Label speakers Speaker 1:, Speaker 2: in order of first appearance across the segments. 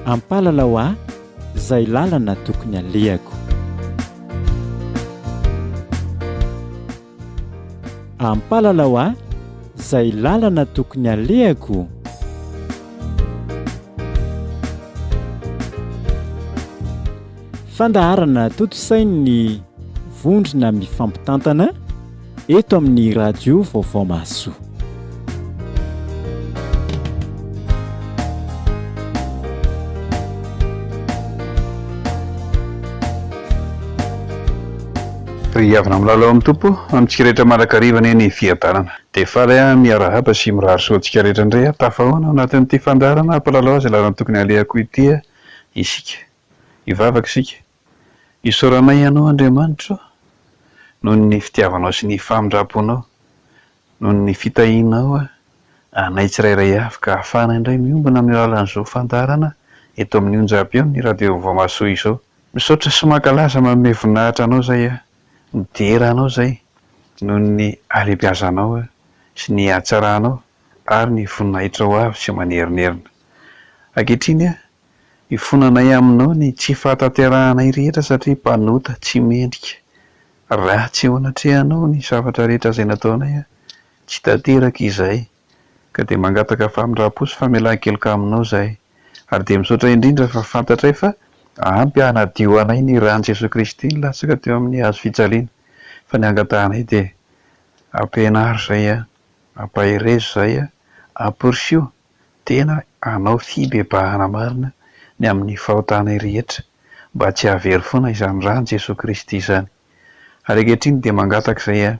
Speaker 1: Ampalalao ahy izay lalana tokony alehako. Ampalalao ahy izay lalana tokony alehako. Fandaharana tontosain'ny Vondrona mifampitantana eto amin'ny Radio Vaovao Mahasoa.
Speaker 2: Ry havana milalao amin'ny Tompo, amintsika rehetra mandrakariva anie ny fiadanana. Dia faly aho miarahaba sy mirary soa antsika rehetra indray aho tafahaona ao anatin'ity fandaharana hampilalao azy lalana tokony halehako ity isika. Hivavaka isika. Isaoranay Anao Andriamanitra o, noho ny fitiavanao sy ny famindram-ponao, noho ny fitahianao anay tsirairay avy ka ahafahana indray miombona amin'ny alalan'izao fandaharana eto amin'ny onjam-peo ny Radio Vaovao Mahasoa izao. Misaotra sy mankalaza manome voninahitra Anao izay aho, midera Anao izay noho ny halebiazanao sy ny hatsaranao ary ny voninahitrao avo sy manerinerina. Ankehitriny aho Ifonanay aminao ny tsy fahatanterahanay rehetra satria mpanota tsy mendrika. Ratsy eo anatrehanao ny zavatra rehetra izay nataonay, tsy tanteraka izahay. Ka dia mangataka famindram-po sy famelan-keloka aminao izahay. Ary dia misaotra indrindra fa fantatray fa ampy hanadio anay ny ran'i Jesoa Kristy nilatsaka teo amin'ny hazo fijaliana. Fa ny angatahanay dia ampianaro izahay, ampaherezo izahay, amporisiho Tena hanao fibebahana marina ny amin'ny fahotanay rehetra mba tsy hahavery foana izany ran'i Jesoa Kristy izany. Ary ankehitriny dia mangataka izay aho,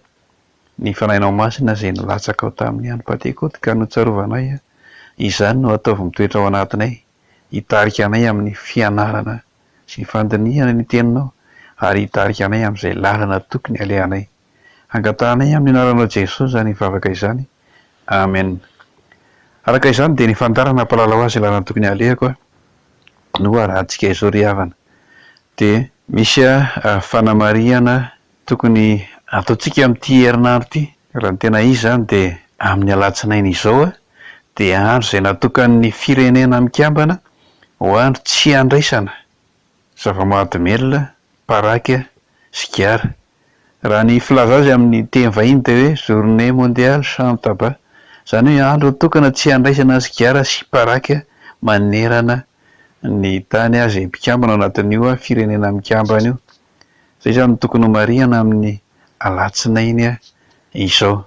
Speaker 2: ny Fanahinao Masina izay nilatsaka ao tamin'ny andro Pantekoty ka notsarovanay aho, izany no ataovy mitoetra ao anatinay, hitarika anay amin'ny fianarana sy ny fandinihana ny Teninao ary hitarika anay amin'izay lalana tokony halehanay. Angatahanay amin'ny anaranao Jesoa izany vavaka izany. Amen. Araka izany dia ny fandaharana hampalalao azy lalana tokony halehako no arahantsika izao ry havana. Dia misy fanamarihana tokony ataontsika amin'ity herinandro ity. Raha ny tena izy izany dia amin'ny alatsinainy izao dia andro izay natokan'ny firenena mikambana ho andro tsy handraisana zava-mahadomelina, paraky, sigara. Raha ny filaza azy amin'ny teny vahiny dia hoe Journée mondiale sans tabac. Izany hoe andro tokana tsy handraisana sigara sy paraky manerana ny tany izay mpikambana ao anatin'io firenena mikambana io. Izay izany no tokony homarihana amin'ny alatsinainy izao.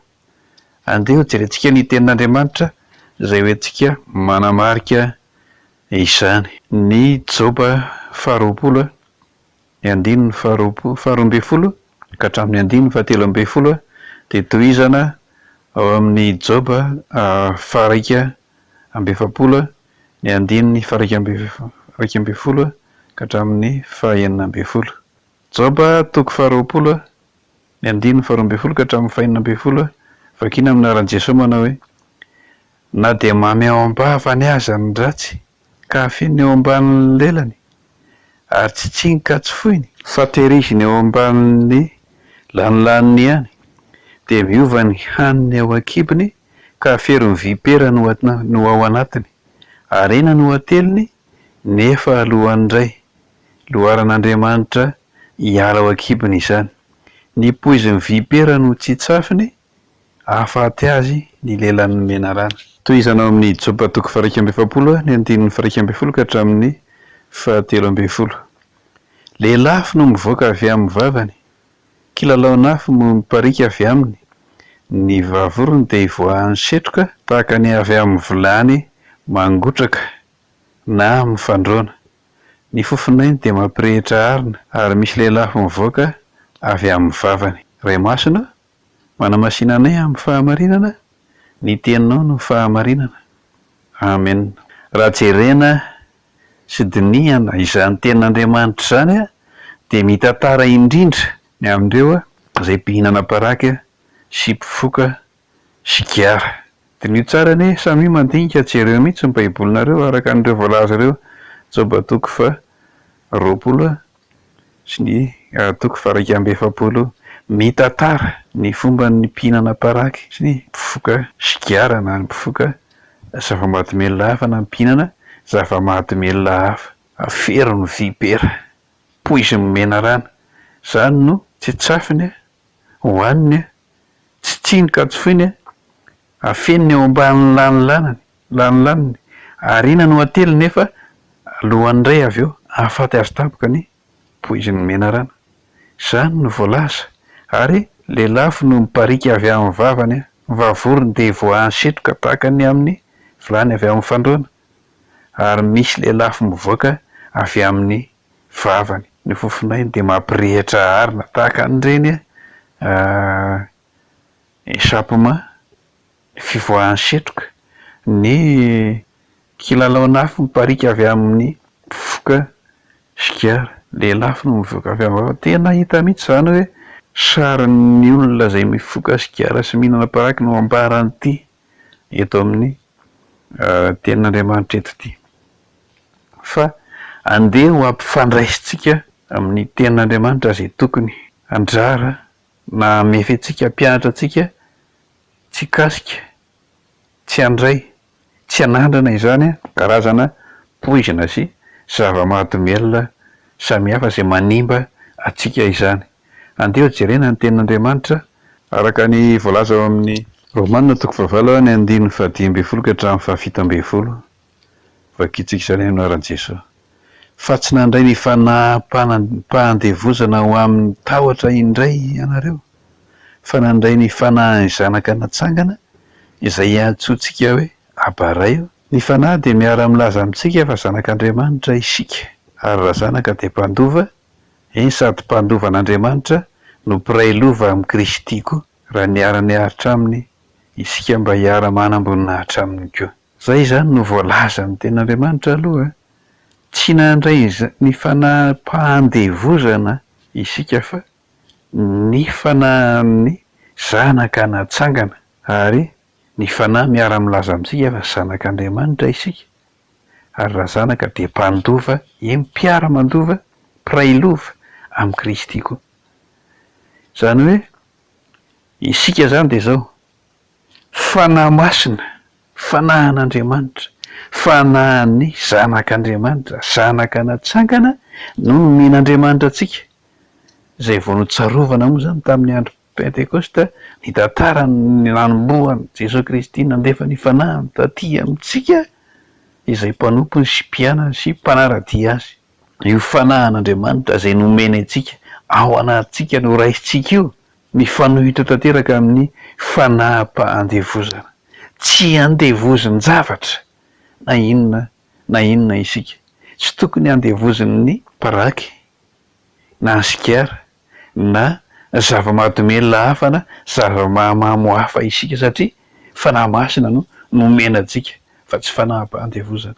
Speaker 2: Andeha hojerentsika ny tenin'Andriamanitra izay hoentintsika manamarika izany. Ny Joba faharoapolo, ny andininy faharoapolo, faharoa ambin'ny folo ka hatramin'ny andininy fahatelo ambin'ny folo dia tohizana ao amin'ny Joba faharaika amby efapolo, ny andininy faharaika amby 11 ka hatramin'ny fahenina ambin'ny folo. Joba toko faharoapolo, ny andininy faharoa ambin'ny folo ka hatramin'ny fahenina ambin'ny folo, vakina amin'ny anaran'i Jesoa manao hoe, Na dia mamy ao am-bavany aza ny ratsy, ka afeniny eo ambanin'ny lelany, ary tsy tsiny ka tsy foiny, fa tehiriziny eo ambanin'ny lanilaniny ihany, dia miova ny haniny ao an-kibony ka aferon'ny vipera no no ao anatiny, harena no ateliny, nefa alohan'ny ray, loharan'Andriamanitra hiala ao an-kibony izany. Ny poizin'ny vipera no tsy tsafiny, Hahafaty azy ny lelan'ny menarana. Tohizana ao amin'ny Joba toko faha-41 ny andininy faha-11 ka hatramin'ny fahatelo ambin'ny folo. Lelafo no mivoaka avy amin'ny vavany, kilalaon'afo no mipariaka avy aminy, ny vavorony dia ivoahan'ny setroka tahaka ny avy amin'ny vilany mangotraka na amin'ny fandroana. Ny fofonainy dia mampirehitra arina ary misy lelafo mivoaka avy amin'ny vavany. Ray Masina, Manamasina anay amin'ny fahamarinana, ny teninao no fahamarinana. Amen. Raha jerena sy dinihana izany tenin'Andriamanitra izany dia mitantara indrindra ny amin'ireo izay mpihinana paraky sy mpifoka sigara. Diniho tsara anie, samia mandinika, jereo mihitsy ny baibolinareo araka an'ireo voalaza ireo, Joba toko faha 20 sy ny toko faha 41, mitantara ny fomban'ny mpihinana paraky sy ny mpifoka sigara na ny mpifoka zava-mahadomelina hafa na mpihinana. zava-mahadomelina hafa, aferon'ny vipera, poizin'ny menarana, izany no tsetsafiny, hohaniny, tsitsiny ka tsofoiny, afeniny ao ambanin'ny lanilanany, lanilaniny, ariana no ateliny nefa alohan'ny indray avy eo hahafaty azy tampoka ny poizin'ny menarana. Izany no voalaza, ary lelafo no mipariaka avy amin'ny vavany, ny vavorony dia voahan'ny setroka tahaka ny amin'ny vilany avy amin'ny fandroana, ary misy lelafo mivoaka avy amin'ny vavany. Ny fofonainy dia mampirehitra arina tahaka an'ireny échappement, ny fivoahan'ny setroka, ny kilalaon'afo mipariaka avy amin'ny mpifoka sigara, lelafo no mivoaka avy amin'ny vava. Tena hita mihitsy izany hoe sarin'ny olona izay mifoka sigara sy mihinana paraky no ambaran'ity eto amin'ny tenin'Andriamanitra eto ity. Fa andeha ho ampifandraisintsika amin'ny tenin'Andriamanitra izay tokony handrara na hamefy antsika, hampianatra antsika tsy hikasika, tsy handray, tsy hanandrana izany karazana poizina sy zava-mahadomelina samihafa izay manimba antsika izany. Andeha ho jerena ny tenin'Andriamanitra araka ny voalaza ao amin'ny Romana toko fahavalo ny andininy fahadimy ambin'ny folo ka hatramin'ny fahafito ambin'ny folo. Vakintsika izany amin'ny anaran'i Jesoa. Fa tsy nandray ny fanahim-pahandevozana ho amin'ny tahotra indray ianareo, fa nandray ny fanahin'ny zanaka natsangana, izay iantsoantsika hoe Aba Ray ô. Ny Fanahy dia miara-milaza amintsika fa zanak'Andriamanitra isika, ary raha zanaka dia mpandova, eny sady mpandova an'Andriamanitra no mpiray lova amin'i Kristy koa, raha niara-niaritra aminy isika mba hiara-manam-boninahitra aminy koa. Izay izany no voalazan'ny Tenin'Andriamanitra aloha, tsy nandray ny fanahim-pahandevozana isika fa ny fanahin'ny zanaka natsangana, ary ny Fanahy miara-milaza amintsika fa zanak'Andriamanitra isika, ary raha zanaka dia mpandova, eny mpiara-mandova, mpiray lova amin'i Kristy koa. Izany hoe isika izany dia izao, Fanahy Masina, Fanahin'Andriamanitra, Fanahin'ny Zanak'Andriamanitra, Zanaka natsangana no nomen'Andriamanitra antsika, izay vao notsarovana moa izany tamin'ny andro Pentekosta, ny tantaran'ny nanombohan'i Jesoa Kristy nandefa ny Fanahiny taty amintsika izay mpanompony sy mpianany sy mpanara-dia Azy. Io Fanahin'Andriamanitra izay nomeny antsika ao anatintsika noraisintsika io, mifanohitra tanteraka amin'ny fanahim-pahandevozana. Tsy andevozin-javatra na inona na inona isika. Tsy tokony handevozin'ny paraky na ny sigara na zava-mahadomelina hafa na zava-mahamamo hafa isika satria Fanahy Masina no nomena antsika fa tsy fanahim-pahandevozana.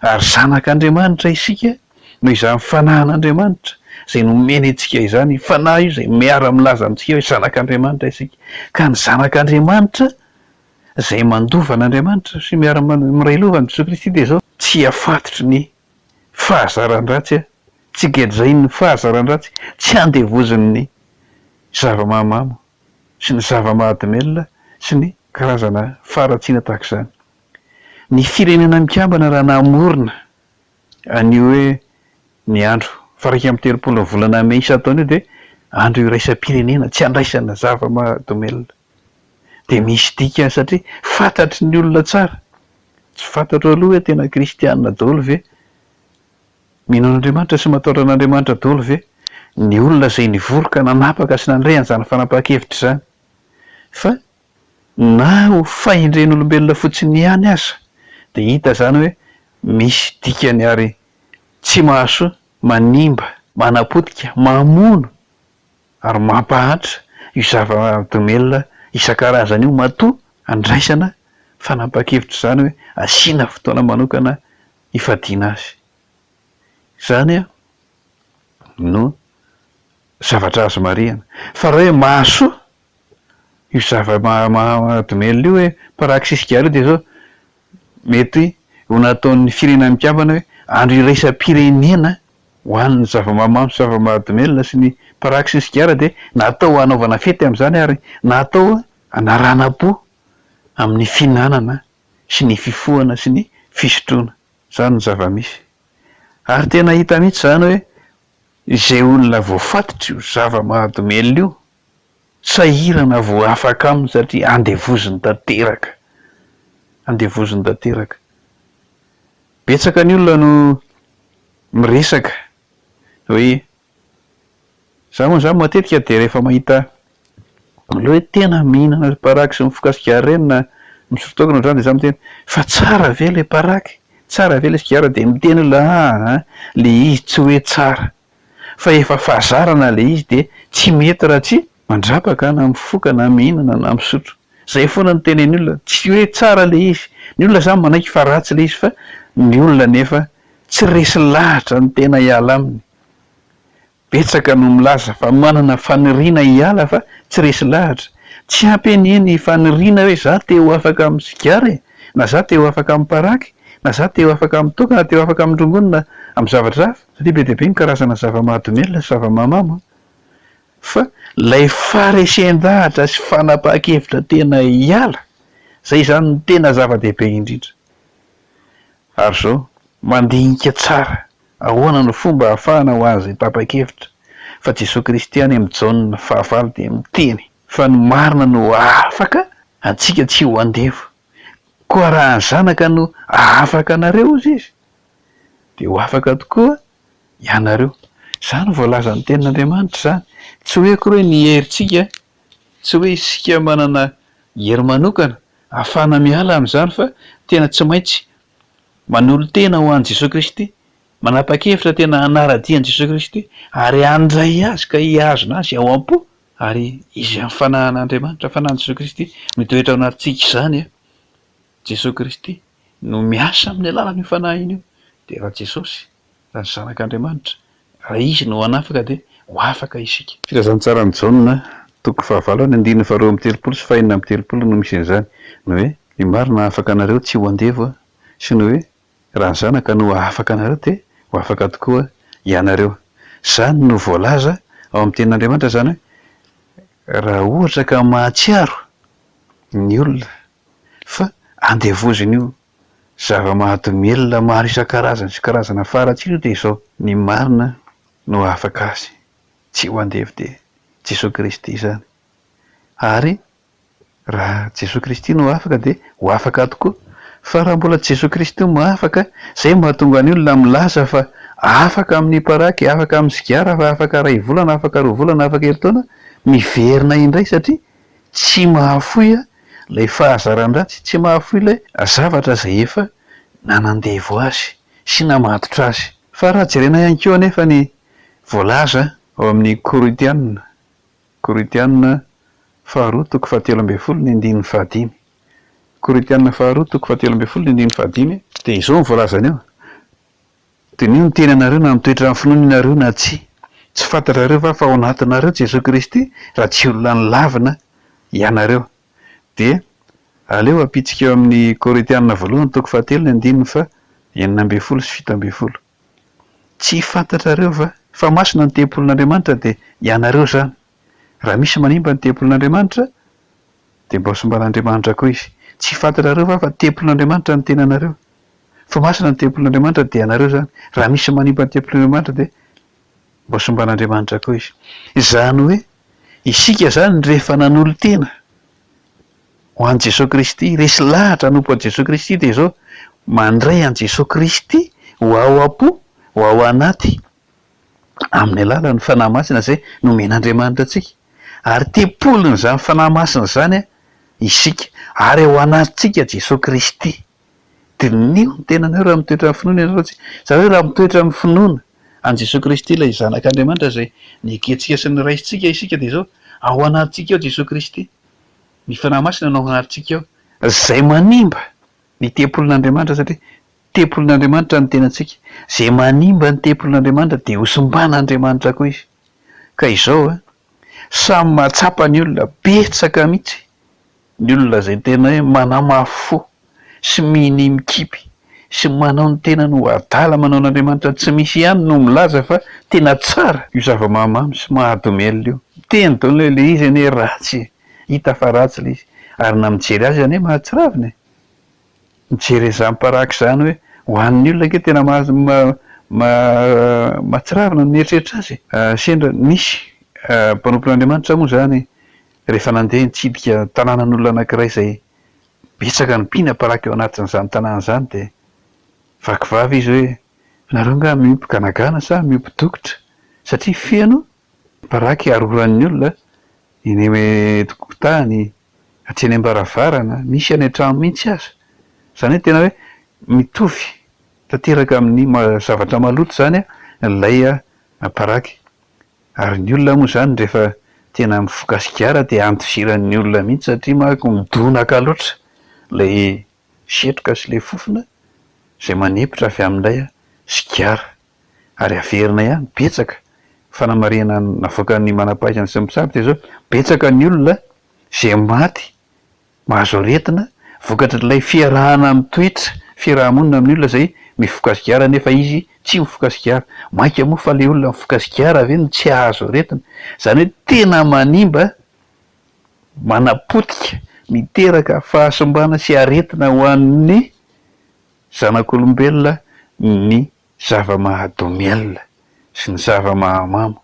Speaker 2: Ary zanak'Andriamanitra isika noho izany Fanahin'Andriamanitra izay nomeny antsika izany, Fanahy io izay miara-milaza amintsika hoe zanak'Andriamanitra isika. Ka ny zanak'Andriamanitra izay mandova an'Andriamanitra sy miara-miray lova amin'i Jesoa Kristy dia izao, tsy afatotry ny fahazaran-dratsy, tsy gejain'ny fahazaran-dratsy, tsy andevozin'ny zava-mahamamo sy ny zava-mahadomelina sy ny karazana faharatsiana tahaka izany. Ny Firenena Mikambana raha namorona an'io hoe ny andro faha-31 ny volana mey isan-taona io dia andro iraisam-pirenena tsy andraisana zava-mahadomelina. Dia misy dikany satria fantatry ny olona tsara. Tsy fantatro aloha hoe tena kristiana daholo ve? Mino an'Andriamanitra sy matahotra an'Andriamanitra daholo ve ny olona izay nivory ka nanapaka sy nandray an'izany fanapahan-kevitra izany? Fa na ho fahendren'olombelona fotsiny ihany aza dia hita izany hoe misy dikany ary tsy mahasoa, manimba, manapotika, mamono ary mampahantra io zava-domelina isan-karazany io matoa andraisana fanapahan-kevitra izany hoe asiana fotoana manokana hifadiana azy. Izany no zavatra azo marihana. Fa raha hoe mahasoa io zava-mahadomelina io hoe paraxisgara io dia izao, mety ho nataon'ny Firenena Mikambana hoe andro iraisam-pirenena ho an'ny zava-mahamamo sy zava-mahadomelina sy ny paraky sy ny sigara dia natao hanaovana fety amin'izany ary natao hanaranam-po amin'ny fihinanana sy ny fifohana sy ny fisotroana. Izany no zava-misy. Ary tena hita mihitsy izany hoe izay olona voafatotra io zava-mahadomelina io, sahirana vao afaka aminy satria andevoziny tanteraka. Andevoziny tanteraka. Betsaka ny olona no miresaka hoe Za moa zany matetika dia rehefa mahita le hoe tena mihinana paraky sy mifoka sigara ireny na misotro toaka na ohatr'izany dia za miteny fa tsara ve le paraky? Tsara ve le sigara? Dia miteny olona aa le izy tsy hoe tsara fa efa fahazarana le izy dia tsy mety raha tsy mandrapaka na mifoka na mihinana na misotro. Zay foana no tenen'ny olona, tsy hoe tsara le izy, ny olona zany manaiky fa ratsy le izy fa ny olona nefa tsy resy lahatra ny tena hiala aminy. Betsaka no milaza fa manana faniriana hiala fa tsy resy lahatra. Tsy ampy anie ny faniriana hoe za te ho afaka amin'ny sigara e, na za te ho afaka amin'ny paraky, na za te ho afaka amin'ny toaka, na te ho afaka amin'ny rongony na amin'ny zavatra hafa. Satria be dia be ny karazana zava-mahadomelina sy zava-mahamamo an. Fa ilay faharesen-dahatra sy fanapahan-kevitra tena hiala, izay izany no tena zava-dehibe indrindra. Ary izao, mandinika tsara Ahoana no fomba ahafahana ho an'izay tapa-kevitra fa Jesoa Kristy any amin'ny Jaona fahavalo dia miteny fa ny marina no hahafaka antsika tsy ho andevo? Koa raha ny Zanaka no hahafaka anareo, hozy Izy, dia ho afaka tokoa ianareo. Izany voalazan'ny Tenin'Andriamanitra izany. Tsy hoe akory hoe ny herintsika, tsy hoe isika manana hery manokana ahafahana miala amin'izany fa tena tsy maintsy Manolo-tena ho an'i Jesoa Kristy, manapa-kevitra tena hanara-dia an'i Jesoa Kristy ary handray Azy ka hihazona Azy ao am-po, ary Izy amin'ny Fanahin'Andriamanitra, Fanahin'i Jesoa Kristy mitoetra ao anatintsika izany, Jesoa Kristy no miasa amin'ny alalan'io Fanahiny io, dia raha Jesosy, raha ny Zanak'Andriamanitra, raha Izy no hanafaka dia ho afaka isika. Filazantsaran'i Jaona, toko fahavalo any andininy faharoa amby telopolo sy fahenina amby telopolo no misy an'izany, ny hoe, Ny marina hahafaka anareo tsy ho andevo sy ny hoe, Raha ny Zanaka no hahafaka anareo dia ho afaka tokoa ianareo. Izany no voalaza ao amin'ny Tenin'Andriamanitra, izany hoe, raha ohatra ka mahatsiaro ny olona fa andevozin'io zava-mahadomelina maro isan-karazany sy karazana faharatsiana io dia izao, ny marina no hahafaka azy tsy ho andevo dia Jesoa Kristy izany. Ary Raha Jesoa Kristy no afaka dia ho afaka tokoa. Fa raha mbola tsy Jesoa Kristy no afaka, izay no mahatonga ny olona milaza fa afaka amin'ny paraky, afaka amin'ny sigara, fa afaka iray volana, afaka roa volana, afaka herintaona, miverina indray satria tsy mahafoy ilay fahazaran-dratsy, tsy mahafoy ilay zavatra izay efa nanandevo azy sy namatotra azy. Fa raha jerena ihany koa anefa ny voalaza ao amin'ny Korintiana Korintiana faharoa toko fahatelo ambin'ny folo ny andininy fahadimy. Korintiana faharoa toko fahatelo ambin'ny folo ny andininy fahadimy. Dia izao no voalazany eo, Diniho ny tenanareo na mitoetra amin'ny finoana ianareo na tsia. Tsy fantatrareo va fa ao anatinareo Jesoa Kristy raha tsy olona nolavina ianareo? Dia aleo ampitsika eo amin'ny Korintiana voalohany toko fahatelo ny andininy faha 16 sy 17. Tsy fantatrareo va fa masina ny tempolin'Andriamanitra dia ianareo izany? Raha misy manimba ny tempolin'Andriamanitra dia mba ho simban'Andriamanitra koa izy. Tsy fantatrareo va fa tempolin'Andriamanitra ny tenanareo? Fa masina ny tempolin'Andriamanitra dia ianareo izany. Raha misy manimba ny tempolin'Andriamanitra dia mba ho simban'Andriamanitra koa izy. Izany hoe isika izany rehefa nanolo-tena ho an'i Jesoa Kristy, resy lahatra hanompo an'i Jesoa Kristy dia izao, mandray an'i Jesoa Kristy ho ao am-po, ho ao anaty, amin'ny alalan'ny Fanahy Masina izay nomen'Andriamanitra antsika. Ary tempolin'izany Fanahy Masina izany isika, ary ao anatintsika Jesoa Kristy. Diniho ny tenanareo raha mitoetra amin'ny finoana ianareo tsy, izany hoe raha mitoetra amin'ny finoana an'i Jesoa Kristy ilay Zanak'Andriamanitra izay nekentsika sy noraisintsika isika dia izao, ao anatintsika ao Jesoa Kristy. Ny Fanahy Masina no ao anatintsika ao. Izay manimba ny tempolin'Andriamanitra satria tempolin'Andriamanitra ny tenantsika, izay manimba ny tempolin'Andriamanitra dia hosimban'Andriamanitra koa izy. Ka izao an, samy mahatsapa ny olona, betsaka mihitsy Ny olona izay tena hoe manamafy fo sy minia mikipy sy manao ny tenany ho adala manao an'Andriamanitra tsy misy ihany no milaza fa tena tsara io zava-mahamamo sy mahadomelina io. Miteny daholo hoe ilay izy anie ratsy e! Hita fa ratsy ilay izy. Ary na mijery azy anie mahatsiravina e! Mijery izany paraky izany hoe. Ho an'ny olona ange tena maha mahatsiravina ny mieritreritra azy e. Sendra nisy mpanompon'Andriamanitra moa izany rehefa nandeha nitsidika tanànan'olona anankiray izay betsaka ny mpino paraky ao anatin'izany tanàna izany dia vaky vava izy hoe, nareo angaha miompy ganagana sa miompy dokotra? Satria feno paraky aroran'ny olona eny an-tokotany, hatreny am-baravarana, misy any an-trano mihitsy aza. Izany hoe tena hoe mitovy tanteraka amin'ny zavatra maloto izany ilay paraky. Ary ny olona moa izany rehefa tena mifoka sigara dia andoziran'ny olona mihitsy satria manko midonaka loatra ilay setroka sy ilay fofona izay manempotra avy amin'ilay sigara. Ary averina ihany, betsaka, fanamarihana navoakan'ny manam-pahaizana sy ny mpitsabo dia izao, betsaka ny olona izay maty mahazo aretina vokatr'ilay fiarahana mitoetra, fiaraha-monina amin'ny olona izay mifoka sigara nefa izy tsy mifoka sigara. Mainka moa fa ilay olona mifoka sigara ve no tsy hahazo aretina? Izany hoe tena manimba, manapotika, miteraka fahasimbana sy aretina ho an'ny zanak'olombelona ny zava-mahadomelina sy ny zava-mahamamo,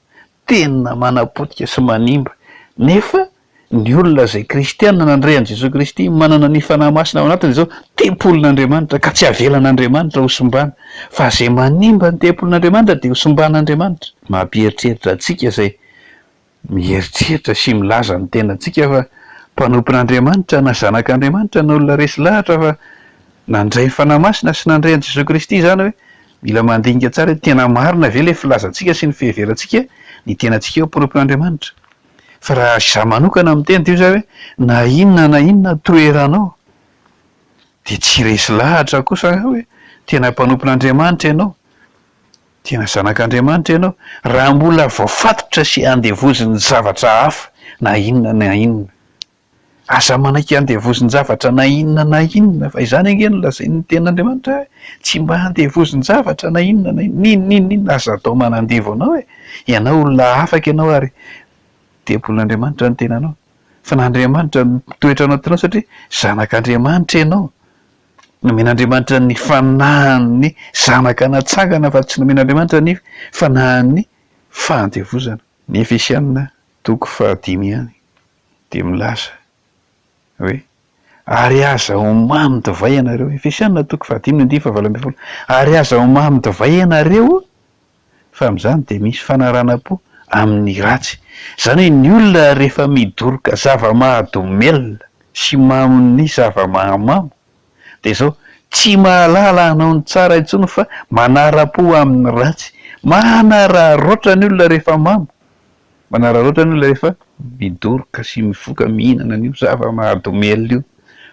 Speaker 2: tena manapotika sy manimba, nefa ny olona izay kristiana nandray an'i Jesoa Kristy manana ny Fanahy Masina ao anatiny izao tempolin'Andriamanitra ka tsy avelan'Andriamanitra ho simbana, fa izay manimba ny tempolin'Andriamanitra dia ho simban'Andriamanitra. Mampieritreritra antsika izay mieritreritra sy milaza ny tenantsika fa mpanompon'Andriamanitra na zanak'Andriamanitra na olona resy lahatra fa nandray ny Fanahy Masina sy nandray an'i Jesoa Kristy izany hoe mila mandinika tsara hoe tena marina ve ilay filazantsika sy ny fiheverantsika ny tenantsika ho mpanompon'Andriamanitra. Fa raha izaho manokana miteny dia hoy izaho hoe na inona na inona toeranao dia tsy resy lahatra kosa aho hoe tena mpanompon'Andriamanitra ianao. Tena zanak'Andriamanitra ianao raha mbola voafatotra sy andevozin'ny zavatra hafa na inona na inona. Aza manaiky andevozin-javatra na inona na inona fa izany ange no lazain'ny tenin'Andriamanitra hoe tsy mba andevozin-javatra na inona na inona, n'inon'inona aza atao manandevo anao e! Ianao olona afaka ianao ary tempolin'Andriamanitra ny tenanao. Fa na Andriamanitra mitoetra ao anatinao satria zanak'Andriamanitra ianao. Nomen'Andriamanitra ny fanahin'ny zanaka natsangana fa tsy nomen'Andriamanitra ny fanahin'ny fahandevozana. Ny Efesiana toko fahadimy ihany dia milaza hoe, Ary aza ho mamy divay ianareo. Efesiana toko fahadimy andininy fahavalo ambin'ny folo. Ary aza ho mamy divay ianareo, fa amin'izany dia misy fanaranam-po amin'ny ratsy. Izany hoe ny olona rehefa midoroka zava-mahadomelina sy mamon'ny zava-mahamamo dia izao, tsy mahalala hanao ny tsara intsony fa manara-po amin'ny ratsy. Manararaotra ny olona rehefa mamo, manararaotra ny olona rehefa midoroka sy mifoka mihinana an'io zava-mahadomelina io.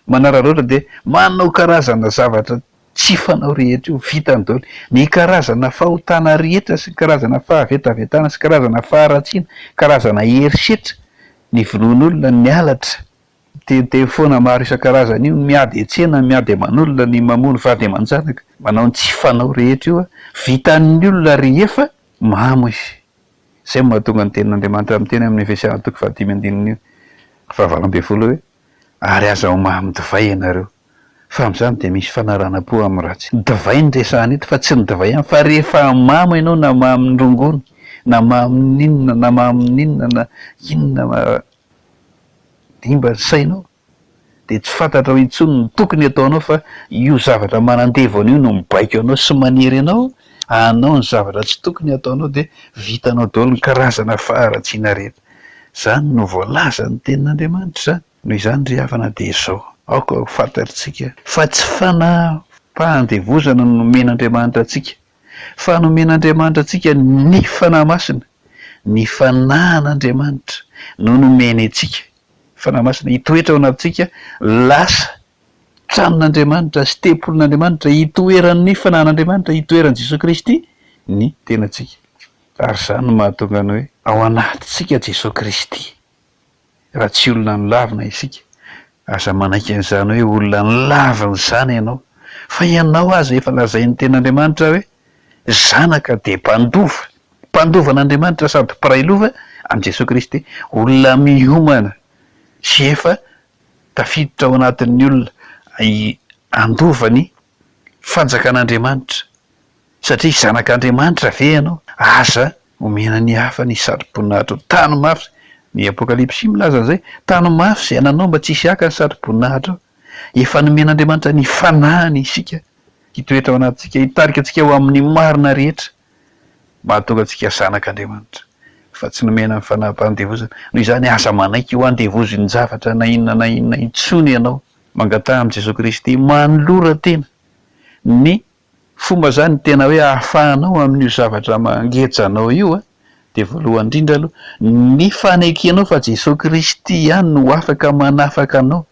Speaker 2: Manararaotra dia manao karazana zavatra Tsy fanao rehetra io, vitany daholo. Ny karazana fahotana rehetra sy ny karazana fahavetavetana sy karazana faharatsiana, karazana herisetra, ny vonoan'olona, ny halatra, miteniteny foana maro isan-karazany io, ny miady an-tsena, ny miady aman'olona, ny mamono vady aman-janaka, manao ny tsy fanao rehetra io, vitan'ny olona rehefa mamo izy. Izay no mahatonga ny tenin'Andriamanitra miteny amin'ny Efesiana toko fahadimy andininy fahavalo ambin'ny folo hoe, Ary aza ho mamy divay ianareo, fa amin'izany dia misy fanaranam-po amin'ny ratsy. Divay no resahana eto fa tsy ny divay ihany, fa rehefa mamo ianao na mamin'ny rongony, na mamin'ny inona na mamin'ny inona na inona manimba ny sainao, dia tsy fantatrao intsony ny tokony hataonao fa io zavatra manandevo anao io no mibaiko anao sy manery anao hanao ny zavatra tsy tokony hataonao dia vitanao daholo ny karazana faharatsiana rehetra. Izany no voalazan'ny tenin'Andriamanitra izany. Noho izany ry havana dia izao, aoka ho fantatritsika fa tsy fanapahan-devozana no nomen'Andriamanitra antsika, fa nomen'Andriamanitra antsika ny Fanahy Masina, ny Fanahin'Andriamanitra no nomeny antsika, Fanahy Masina hitoetra ao anatintsika, lasa tranon'Andriamanitra sy tempolin'Andriamanitra, hitoeran'ny Fanahin'Andriamanitra, hitoeran'i Jesoa Kristy ny tenantsika. Ary izany no mahatonga ny hoe ao anatintsika Jesoa Kristy. Raha tsy olona nolavina isika, aza manaiky an'izany hoe olona nolavina izany ianao, fa ianao aza efa lazain'ny Tenin'Andriamanitra hoe zanaka dia mpandova, mpandova an'Andriamanitra sady mpiray lova amin'i Jesoa Kristy, olona miomana sy efa tafiditra ao anatin'ny olona handova ny. fanjakan'Andriamanitra. Satria zanak'Andriamanitra ve ianao? Aza omena ny hafa ny satroboninahitro. Tano mafy, ny Apokalypsy milaza an'izay, tano mafy izay ananao mba tsy hisy haka ny satroboninahitrao. Efa nomen'Andriamanitra ny Fanahiny isika hitoetra ao anatintsika, hitarika antsika ho amin'ny marina rehetra, mba hahatonga antsika zanak'Andriamanitra, fa tsy nomena ny fanahim-pahandevozana. Noho izany, aza manaiky ho andevozin-javatra na inona na inona intsony ianao. Mangataha amin'i Jesoa Kristy, manolora tena. Ny fomba izany tena hoe ahafahanao amin'io zavatra mangeja anao io dia voalohany indrindra aloha ny fanekenao fa Jesoa Kristy ihany no afaka manafaka anao.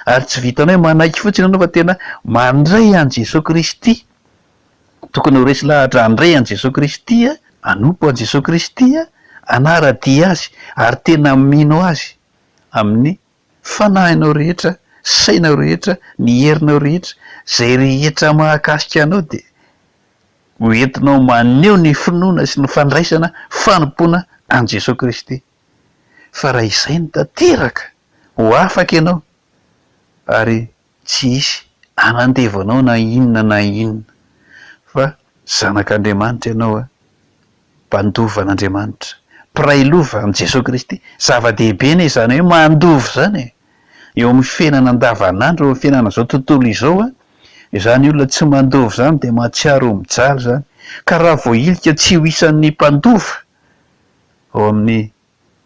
Speaker 2: Ary tsy vitan'ny hoe manaiky fotsiny ianao fa tena mandray an'i Jesoa Kristy. Tokony ho resy lahatra handray an'i Jesoa Kristy, hanompo an'i Jesoa Kristy, hanara-dia Azy ary tena mino Azy amin'ny fanahinao rehetra, sainao rehetra, ny herinao rehetra, izay rehetra mahakasika anao dia ho entinao maneho ny finoana sy ny fandraisana fanompoana an'i Jesoa Kristy. Fa raha izay no tanteraka, ho afaka ianao ary tsy hisy hanandevo anao na inona na inona fa zanak'Andriamanitra ianao a, mpandova an'Andriamanitra, mpiray lova amin'i Jesoa Kristy, zava-dehibe anie izany hoe mandova izany e, eo amin'ny fiainana andavanandro, eo amin'ny fiainana izao tontolo izao a, izany olona tsy mandova izany dia mahatsiaro ho mijaly izany, ka raha voahilika tsy ho isan'ny mpandova ao amin'ny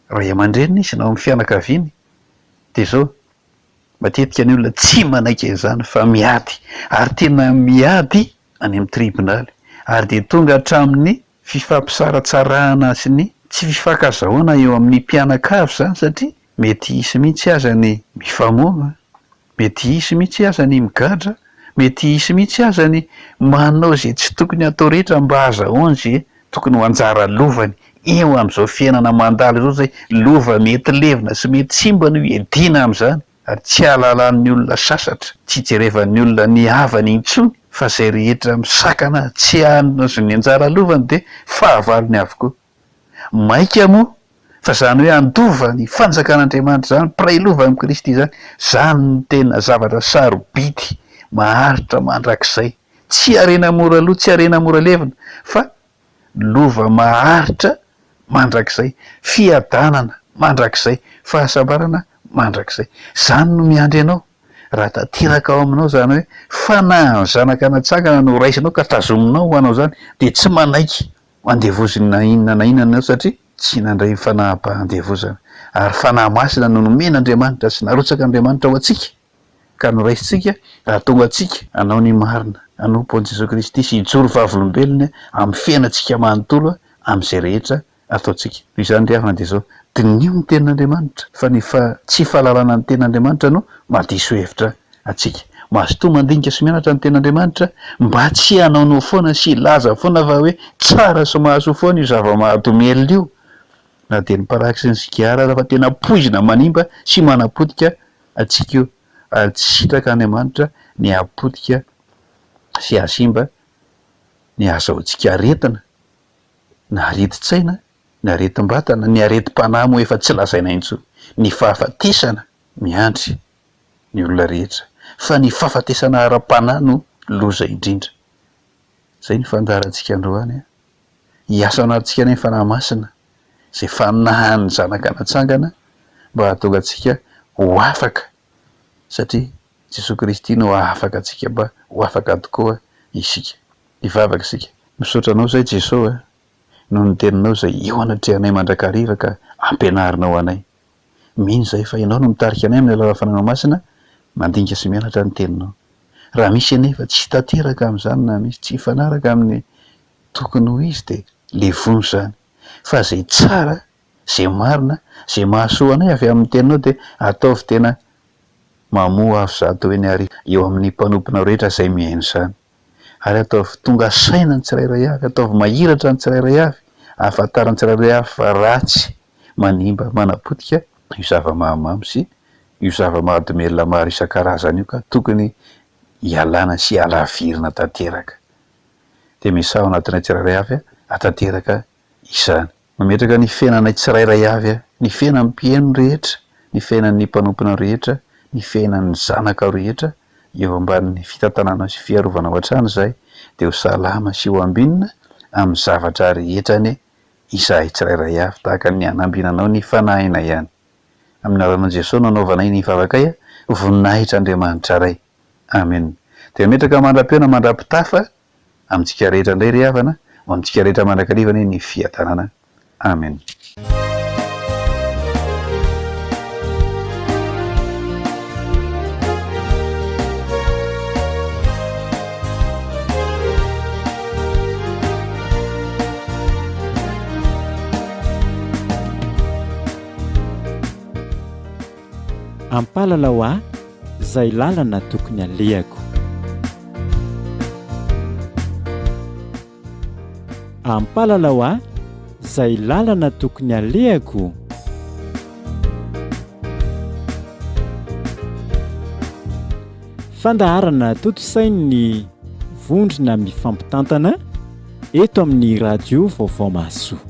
Speaker 2: ray aman-dreniny izy na ao amin'ny fianakaviany dia izao, Matetika ny olona tsy manaiky an'izany fa miady ary tena miady any amin'ny tribonaly ary dia tonga hatramin'ny fifampisaratsarahana sy ny tsy fifankazahoana eo amin'ny mpianakavy izany satria mety hisy mihitsy aza ny mifamono, mety hisy mihitsy aza ny migadra, mety hisy mihitsy aza ny manao izay tsy tokony hatao rehetra mba hahazahoany izay tokony ho anjara lovany eo amin'izao fiainana mandalo izao izay lova mety levona sy mety simba no iadiana amin'izany ary tsy hahalalan'ny olona sasatra, tsy hijerevan'ny olona ny havany intsony fa izay rehetra misakana tsy hahazo ny anjara lovany dia fahavalony avokoa. Maika moa fa izany hoe handova ny fanjakan'Andriamanitra izany, mpiray lova amin'i Kristy izany, izany no tena zavatra sarobidy maharitra mandrakizay. Tsy harena mora lo, tsy harena mora levona, fa lova maharitra mandrakizay, fiadanana mandrakizay, fahasambarana mandrakizay. Izany no miandry anao raha tanteraka ao aminao izany hoe fanahin'ny zanaka natsangana no raisinao ka tazominao ho anao izany, dia tsy manaiky ho andevoziny na inona na inona ianao satria tsy nandray ny fanaham-pahandevozana. Ary Fanahy Masina no nomen'Andriamanitra sy narotsak'Andriamanitra ho antsika. ka noraisintsika hahatonga antsika hanao ny marina, hanompo an'i Jesoa Kristy sy hijoro vavolombelony amin'ny fiainantsika manontolo amin'izay rehetra ataontsika. Noho izany ry havana dia izao, diniho ny tenin'Andriamanitra fa ny tsy fahalalana ny tenin'Andriamanitra no mahadiso hevitra antsika. Mazotoa mandinika sy mianatra ny tenin'Andriamanitra mba tsy hanaonao foana sy hilaza foana fa hoe tsara sy mahasoa foana io zava-mahadomelina io na dia ny paraky sy ny sigara aza fa tena poizina manimba sy manapotika antsika io ary tsy sitraka Andriamanitra ny hahapotika sy hahasimba ny hahazahoantsika aretina na aretin-tsaina, ny aretim-batana, ny aretim-panahy moa efa tsy lazaina intsony, ny fahafatesana miandry ny olona rehetra fa ny fahafatesana ara-panahy no loza indrindra. Izay ny fandaharantsika androany an! Hiasa ao anatintsika anie ny Fanahy Masina izay fanahin'ny zanaka natsangana mba hahatonga antsika ho afaka satria Jesoa Kristy no hahafaka antsika mba ho afaka tokoa isika. Hivavaka isika. Misaotra Anao izay Jesoa a, noho ny Teninao izay eo anatrehanay mandrakariva ka ampianarinao anay. Mino izahay fa Ianao no mitarika anay amin'ny alalan'ny Fanahinao Masina mandinika sy mianatra ny Teninao. Raha misy anefa tsy tanteraka amin'izany na misy tsy mifanaraka amin'ny tokony ho izy dia levona izany. Fa izay tsara, izay marina, izay mahasoa anay avy amin'ny Teninao dia ataovy tena mamoa avo zatoheny ary eo amin'ny mpanomponao rehetra izay mihaino izany. Ary ataovy tonga saina ny tsirairay avy, ataovy mahiratra ny tsirairay avy, ahafantaran'ny tsirairay avy fa ratsy, manimba, manapotika io zava-mahamamo sy io zava-mahadomelina maro isan-karazany io ka tokony hialana sy halavirina tanteraka. Dia misaha ao anatinay tsirairay avy hahatanteraka izany. Mametraka ny fiainanay tsirairay avy, ny fiainan'ny mpihaino rehetra, ny fiainan'ny mpanomponao rehetra, ny fiainan'ny zanakao rehetra. Eo ambanin'ny fitantananao sy fiarovanao hatrany izahay dia ho salama sy ho ambinina amin'ny zavatra rehetra anie izahay tsirairay avy tahaka ny anambinanao ny fanahinay ihany. Amin'ny anaran'i Jesoa no anaovanay ny vavakay voninahitra Andriamanitra Ray. Amen. Dia mametraka mandra-peo na mandra-pitafa amintsika rehetra indray ry havana, ho amintsika rehetra mandrakariva anie ny fiadanana. Amen.
Speaker 1: Ampalalao ahy izay lalana tokony alehako. Ampalalao ahy izay lalana tokony alehako. Fandaharana tontosain'ny vondrona mifampitantana eto amin'ny Radio Vaovao Mahasoa.